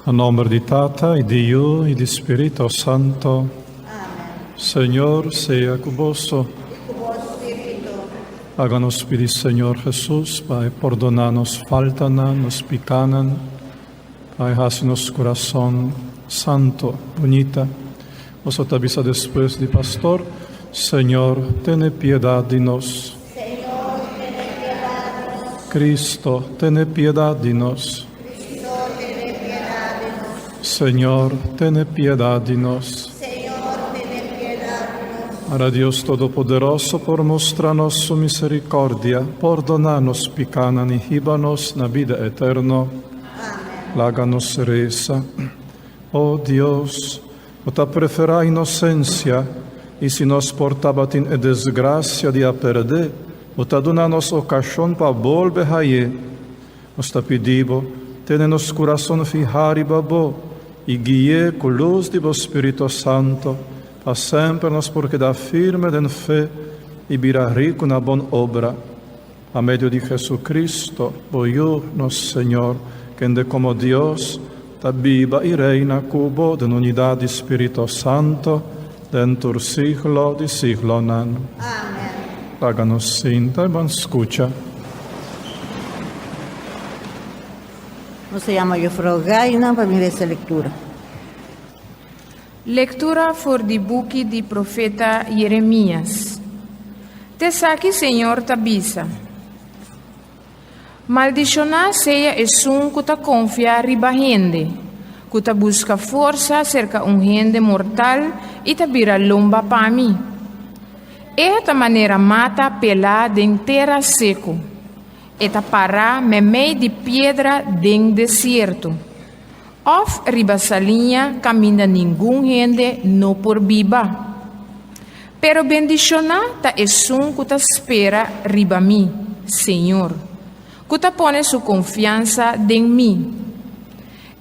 Na nomber di Tata y di Yu y di Spirito Santo. Señor sea cu boso. Laga nos pidi Señor Jesus pa e pordona nos faltanan, nos picanan, pa e haci nos curason santo, bunita. Boso ta bisa despues di pastor, Señor, tene piedad di nos. Cristo, tene piedad di nos. Señor, tene piedad di nos. Ora Dios Todopoderoso por mustra nos su misericordia, pordona nos picanan y hiba nos na bida eterno. Laga nos reza. O Dios, Bo ta preferá inosensia, i si nos por tabatin e desgrasia di a perdé, Bo ta duna nos okashon pa bolbe hañ'é. Nos ta pidi Bo, tene nos kurason fihá riba Bo, i gui'é ku lus di Bo Spiritu Santo, pa semper nos por keda firme den fe i bira riku na bon obra. Pa medio di Jesucristo, bo Yu, nos Señor, kende komo Dios ta biba i reina ku bo den unidat di Spirito Santo, den tur siglo di siglonan. Amen. Laga nos sinta i ban skucha. Nos ta yama Juffrouw Gaina pa bin lesa lectura. Lektura for di buki di profeta Yeremías. T'esaki Señor ta bisa, Maldishoná sea esun ku ta konfia riba hende, ku ta buska forsa serka un hende mortal i ta bira lomba pa mi. E ta manera mata pelá den tera seku, e ta pará meimei di piedra den desierto. Òf riba saliña kaminda ningun hende no por biba. Pero bendishoná ta esun ku ta spera riba mi, Señor, ku ta pone su konfiansa den mi.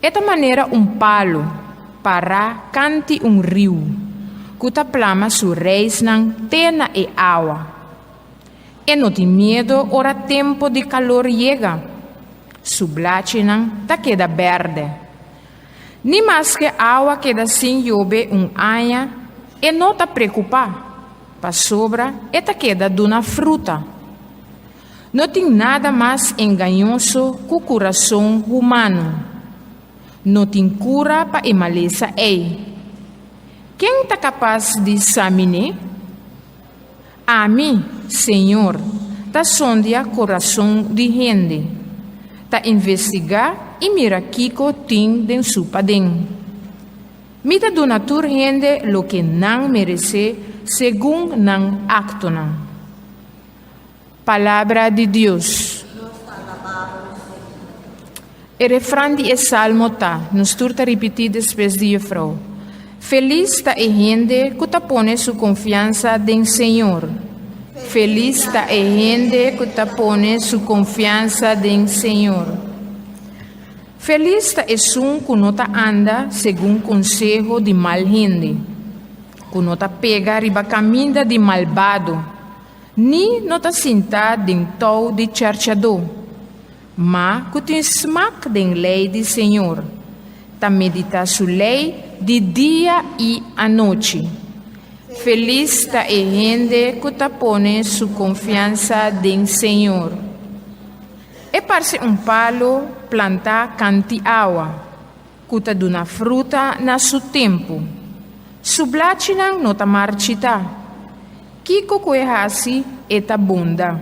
E ta manera un palu pará kanti un riu, ku ta plama su reisnan te na e awa. E no tin miedu ora tempu di kalor yega. Su blachinan ta keda bèrdè. Ni maske awa keda sin yobe un aña, e no ta preokupá, pasobra e ta keda duna fruta. No tin nada mas engañoso ku kurason humano. No tin kura pa e malesa ei. Ken ta kapas di samin'é? Ami, Señor, ta sondia kurason di hende, ta investigá i mira kiko tin den su paden. Mi ta duna tur hende loke nan meresé segun nan aktonan. Palabra di Dios. E refran di e salmo ta, nos tur ta ripití despues di jufrou, Felis ta e hende ku ta pone su konfiansa den Señor. Felis ta e hende ku ta pone su konfiansa den Señor. Felis ta esun ku no ta anda segun konseho di mal hende, ku no ta pega riba kaminda di malbado, Ni no ta sintá den tou di chèrchadó, ma ku tin smak den lei di Señor, ta meditá su lei di dia i anochi. Felis ta e hende ku ta pone su konfiansa den Señor. E parse un palu plantá kant'i awa, ku ta duna fruta na su tempu. Su blachinan no ta marchitá. Kiko ku e hasi, e ta bunda.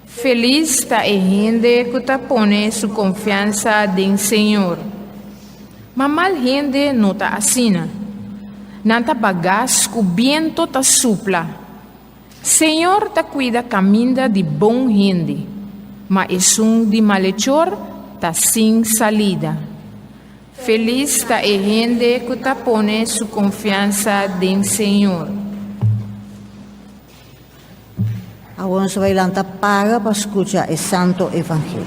Felis ta e hende ku ta pone su konfiansa den Señor. Ma mal hende no ta asina. Nan ta bagas ku biento ta supla. Señor ta kuida kaminda di bon hende, ma esun di malechor ta sin salida. Felis ta e hende ku ta pone su konfiansa den Señor. Awor nos ta bai lanta para pa skucha e Santo Evangelio.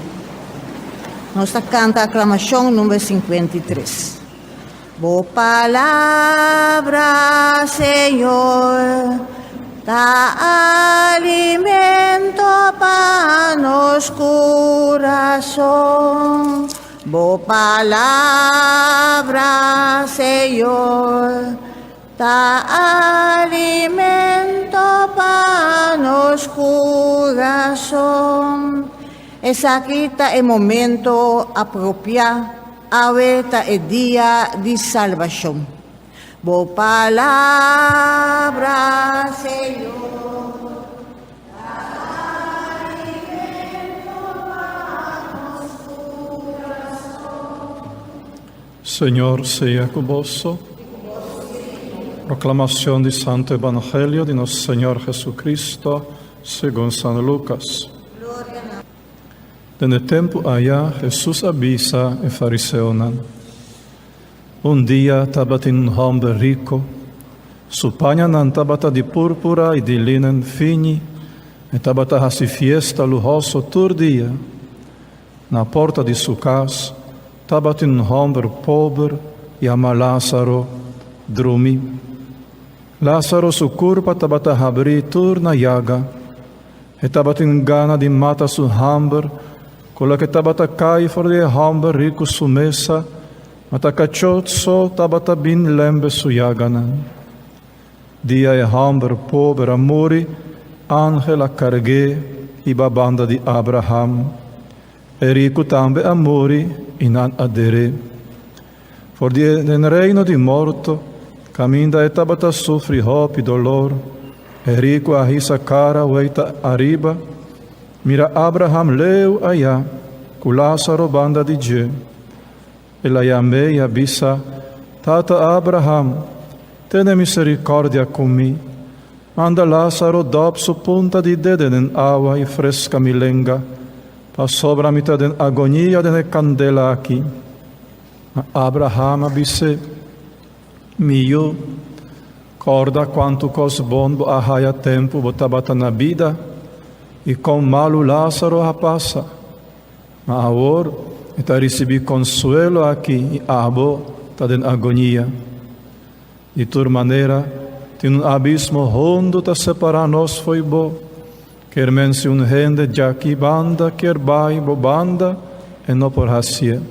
Nos ta kanta aklamashon number 53. Bo palabra, Señor, ta alimento pa nos kurason. Bo palabra, Señor, ta alimento pa nos kurason. Esaki ta e momento apropiá, awe ta e dia di salbashon. Bo palabra, Señor, ta alimento pa nos kurason. Señor sea ku boso. Proclamación di Santo Evangelio di nos Señor Jesucristo segun San Lucas. Den e tempu aya Jesús a bisa e fariseonan, Un dia tabatin un hòmber riku. Su pañanan tabata di púrpura i di linen fini. E tabata hasi fiesta luhoso tur dia. Na porta di su kas tabatin un hòmber pober yamá Lázaro drumí. Lázaro su kurpa tabata habrí tur na yaga. E tabatin gana di mata su hamber ku loke tabata kai for di e hòmber riku su mesa, ma ta kachó so tabata bin lembe su yaganan. Dia e hòmber pober a muri, angel a karg'é hiba banda di Abraham. E riku tambe a muri i nan a der'é. For di den reino di morto, kaminda e tabata sufri hopi dolor, e riku a hisa kara weita ariba, mira Abraham leu ayá, ku Lázaro banda di dje. El a yam'é i a bisa, Tata Abraham, tene miserikòrdia ku mi. Manda Lázaro dòp su punta di dede den awa i freska mi lenga, pasobra mi ta den agonia den e kandela aki. Ma Abraham a bis'é, Mi yu, kòrda kuantu kos bon bo a haya tempu bo tabata na bida i kon malu Lázaro a pasa. Ma awor e ta risibí konsuelo aki i abo ta den agonia. Di tur manera, tin un abismo hondo ta separá nos fo'i bo. Kier men si un hende djaki banda kier bai bo banda, e no por hasié.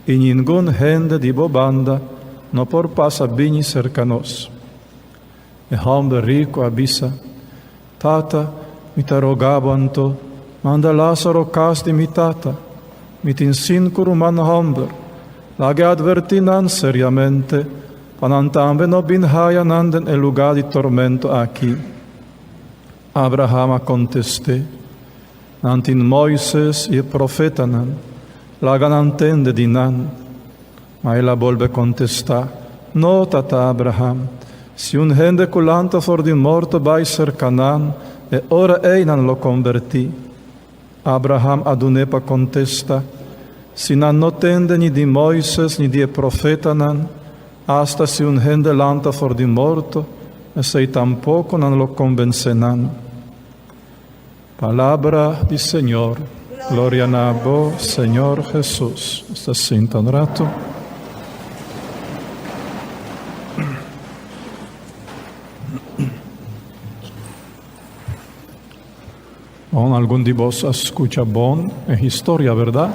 I ningun hende di bo banda no por pasa bini serka nos. E hòmber riku a bisa, Tata, mi ta roga bo anto, manda Lázaro kas di mi tata. Mi tin sinku ruman hòmber. Laga e atvertí nan seriamente, pa nan tambe no bin haya nan den e lugá di tormento aki. Abraham a kontest'é, Nan tin Moises i e profetanan, laga nan tende di nan. Ma el a bolbe kontestá, No, tata Abraham, si un hende ku lanta for di morto bai serka nan, e ora ei nan lo kombertí. Abraham a dun'é pa kontesta, Si nan no tende ni di Moises ni di e profetanan, asta si un hende lanta for di morto, esei tampoko nan lo kombensé nan. Palabra di Señor. Gloria na bo, Señor Jesus. Nos ta sinta un rato. Bon, algun di bos a scucha bon e historia, verdad?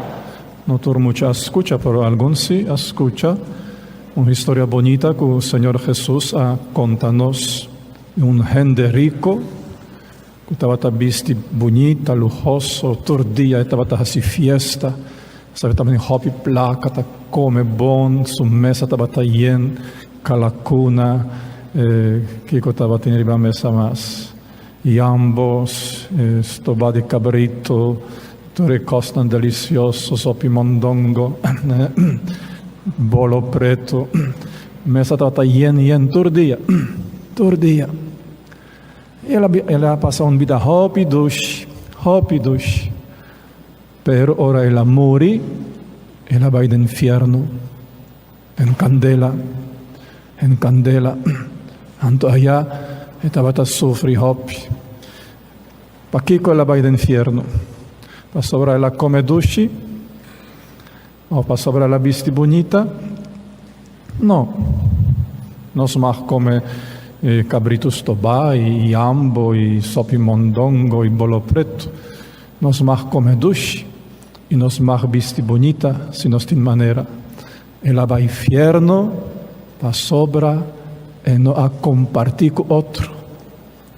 No tur mucha a scucha, pero algun si a scucha. Un historia bonita cu Señor Jesus a conta nos. Un hende rico Ku tabata bisti bunita, luhoso, tur dia e tabata hasi fiesta. Sabe tabatin hopi plaka, ta kome bon, su mesa tabata yen kalakuna, kiko tabatin riba mesa mas? Yambos, stoba di kabrito, tur e kosnan delisioso, sopi mondongo, bolo pretu. Mesa tabata yen yen tur dia, tur dia. El a el a pasa un bida hopi dushi, hopi dushi. Pero ora el a muri, el a bai den fierno, den kandela, den kandela. Anto aya e tabata sufri hopi. Pakiko el a bai den fierno? Pasobra el a kome dushi? O pasobra el a bisti bunita? No. Nos mag come cabrito stobá i yambo i sopi mondongo i bolo pretu. Nos mag come dushi. I nos mag bisti bunita si nos tin manera. El a bai fierno pasobra e no a kompartí ku otro.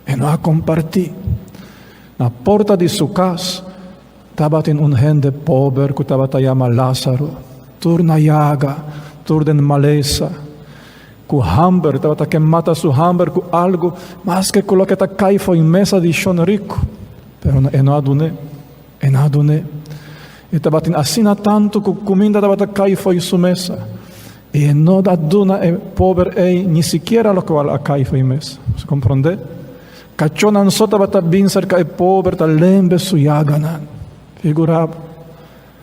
E no a kompartí. Na porta di su kas tabatin un hende pober ku tabata yama Lázaro, tur na yaga, tur den malesa, ku hamber, tabata ke mata su hamber ku algu maske ku loke ta kai fo'i mesa di shon riku, pero e no a dun'é. E no a dun'é. E tabatin asina tantu ku kuminda tabata kai fo'i su mesa. I e no a duna e pober ei ni sikiera lokual a kai fo'i mesa. Bo sa komprondé? Kachónan so tabata bin serka e pober ta lembe su yaganan. Figurá bo.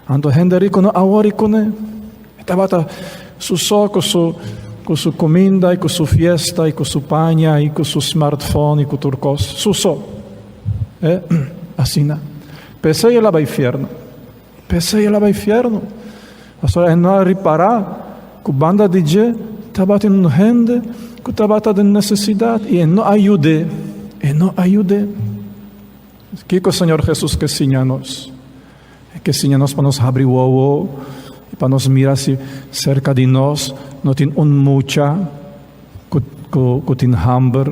Anto hende riku no a wòri kuné. E tabata su so ku su ku su kuminda i ku su fiesta i ku su paña i ku su smartphone i ku tur kos. Su so. E asina. P'esei el a bai fierno. P'esei el a bai fierno. Pasobra e no a ripará ku banda di dje tabatin un hende ku tabata den nesesidat i e no a yud'é. E no a yud'é. Kiko Señor Hesus ke siña nos? E ke siña nos pa nos habri wowo i pa nos mira si serka di nos no tin un mucha ku ku ku tin hamber,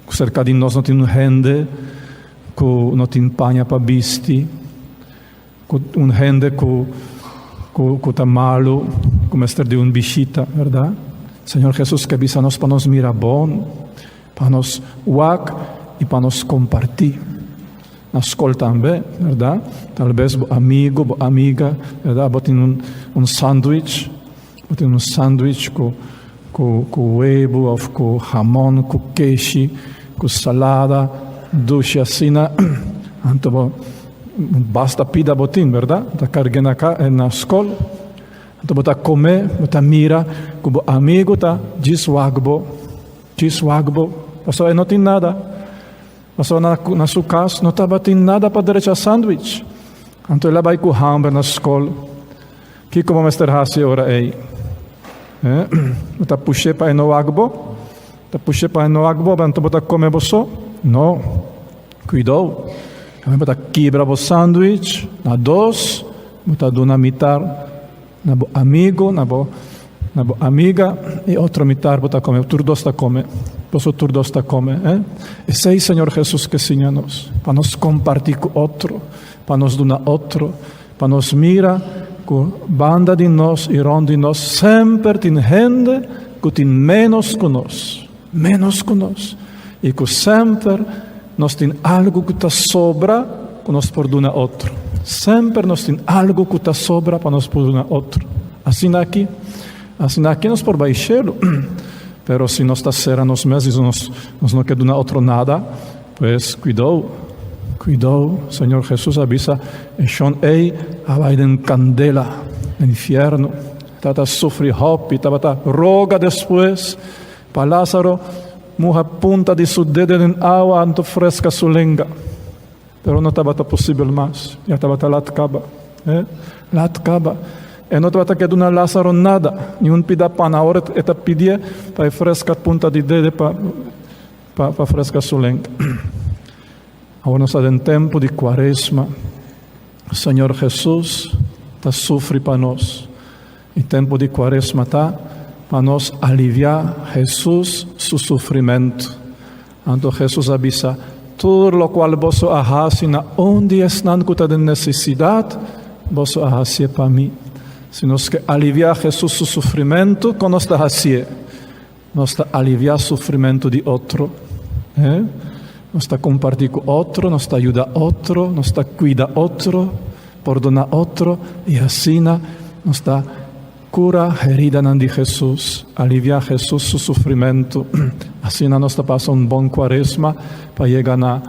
ku serka di nos no tin un hende ku no tin paña pa bisti, ku un hende ku ku ku ta malu, ku mester di un bishita, bèrdat? Señor Hesus ke bisa nos pa nos mira bon. Pa nos wak i pa nos kompartí. Na skol tambe, bèrdat? Tal bes bo amigu, bo amiga, bèrdat, bo tin un un sandwich, bo tin un sandwich ku ku ku webu òf ku hamon, ku keshi, ku salada dushi asina. Anto bo basta pida bo tin, bèrdat? Bo ta karg'é na ka na skol. Anto bo ta kome, bo ta mira ku bo amigu ta djis wak bo. Djis wak bo, pasobra e no tin nada. Pasobra na, na su kas no tabatin nada pa drecha sandwich. Anto el a bai ku hamber na skol. Kiko bo mester hasi e ora ei? Eh? Bo ta push'é pa e no wak bo? Ta push'é pa e no wak bo, anto bo ta kome bo so? No. Kuidou. Bo ta kibra bo sandwich na dos, bo ta duna mitar Na bo amigo, na bo na bo amiga i otro mitar bo ta kome, tur dos ta kome, boso tur dos ta kome, eh? Esei Señor Jesus ke siña nos, pa nos kompartí ku otro, pa nos duna otro, pa nos mira ku banda di nos i rònt di nos semper tin hende ku tin ménos ku nos, ménos ku nos, i ku semper nos tin algu ku ta sobra ku nos por duna otro. Semper nos tin algu ku ta sobra pa nos por duna otro. Asina aki, asina aki nos por bai shelu. Pero si nos ta sera nos mes i nos nos no ke duna otro nada, pues kuidou, kuidou. Señor Jesus a bisa e shon ei a bai den kandela, den infierno. Tabata sufri hopi, tabata roga despues pa Lázaro muha punta di su dede den awa anto freska su lenga. Pero no tabata posibel mas, ya tabata lat kaba. Eh? Lat kaba. E no tabata ke duna Lázaro nada, ni un pida pan. Awor e ta pidié pa e freska punta di dede pa, pa, pa freska su lenga. Awor nos ta den tempu di Kuaresma. Señor Jesus ta sufri pa nos. E tempu di Kuaresma ta pa nos aliviá Jesus su sufrimentu. Anto Hesus a bisa, Tur lokual boso a hasi na un di esnan ku ta den nesesidat, boso a hasié pa mi. Si nos ke aliviá Hesus su sufrimentu, kon nos ta hasié? Nos ta aliviá sufrimentu di otro. Eh? Nos ta kompartí ku otro, nos ta yuda otro, nos ta kuida otro, pordoná otro, i asina nos ta Kura heridanan di Hesus, alivia Hesus su sufrimentu. Asina nos ta pasa un bon Kuaresma pa yega na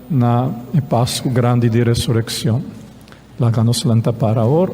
na e Pasku grandi di Resurekshon. Laga nos lanta para awor.